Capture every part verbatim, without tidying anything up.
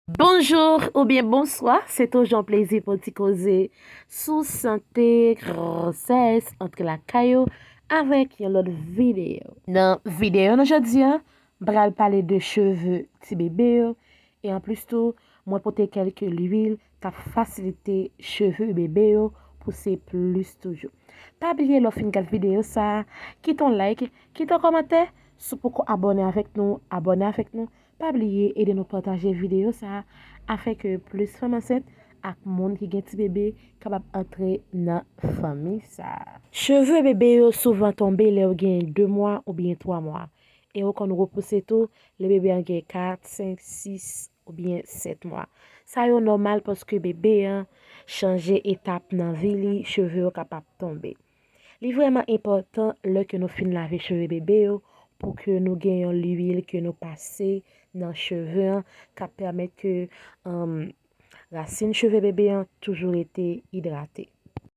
Bonjou oubyen bonswa, se toujou yon plezi pou ti koze sou sante, gwosès, antre lakay ou avèk yon lòt videyo. Nan videyo nou jodi a, m pral pale de cheve ti bebe yo, e anplis tou, mwen pote kèlke lwil k ap fasilite cheve bebe yo pouse plis toujou. Pa bliye lè w fin gad videyo sa a, kite yon like, kite yon kòmantè, si w poko abòne avèk nou, abòne avèk nou, pa bliye ede nou pataje videyo sa a, afin ke plis fanm ansent ak moun ki gen ti bebe kapab antre nan fanmi sa a. Cheve bebe yo souvan tonbe lè yo gen de mwa oubyen twa mwa, e yo konn repouse tou lè bebe an gen kat, senk, sis oubyen sèt mwa. Sa yo nòmal paske bebe an chanje etap nan vi li, cheve yo kapab tonbe. Li vrèman enpòtan lè ke nou fin lave cheve bebe yo pou ke nou gen yon lwil ke nou pase nan cheve an k ap pèmèt ke, um, rasin cheve bebe an toujou rete idrate.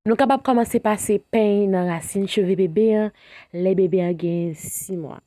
Nou kapab kòmanse pase peny nan rasin cheve bebe an lè bebe an gen sis mwa.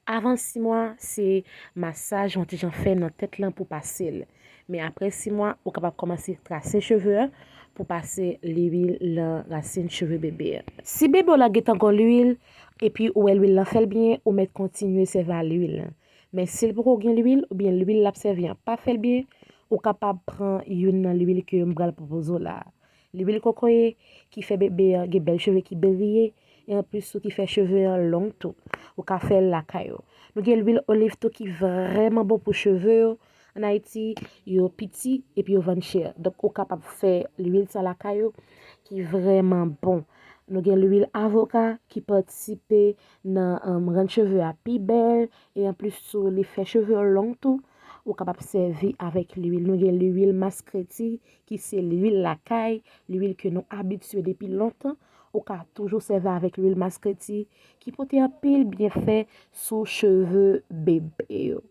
Avan sis mwa, se masaj yon ti jan fè nan tèt lan pou pase l. Men apre sis mwa, ou kapab kòmanse trase cheve an pou pase lwil nan rasin cheve bebe an. Si bebe w la gentan gon lwil, epi ou wè lwil lan fè l byen, ou mèt kontinye sèvi a lwil lan. Men si l poko gen lwil, oubyen lwil l ap sèvi an pa fè l byen, ou kapab pran youn nan lwil ke m pral pwopoze w la a. Lwil kokoye ki fè bebe an gen bèl cheve ki briye, e anplis tou ki fè cheve an long tou. Ou ka fè l lakay ou. Nou gen lwil oliv tou ki vrèman bon pou cheve yo. Ann Ayiti, yo piti epi yo vann chè. Donk, ou kapab fè lwil sa lakay ou ki vrèman bon. Nou gen lwil avoka ki patisipe nan, um, rann cheve a pi bèl, e anplis tou, li fè cheve yo long tou. Ou kapab sèvi avèk lwil. Nou gen lwil maskreti ki se lwil lakay, lwil ke nou abitye depi lontan. Ou ka toujou sèvi avèk lwil maskreti ki pote anpil byenfè sou cheve bebe yo.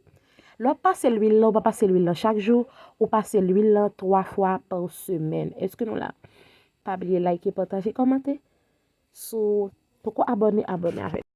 Lè w ap pase lwil lan, ou pa pase lwil lan chak jou, ou pase lwil lan twa fwa pa semèn. Èske nou la? Pa bliye like, pataje, kòmante. Si w poko abòne, abòne avèk.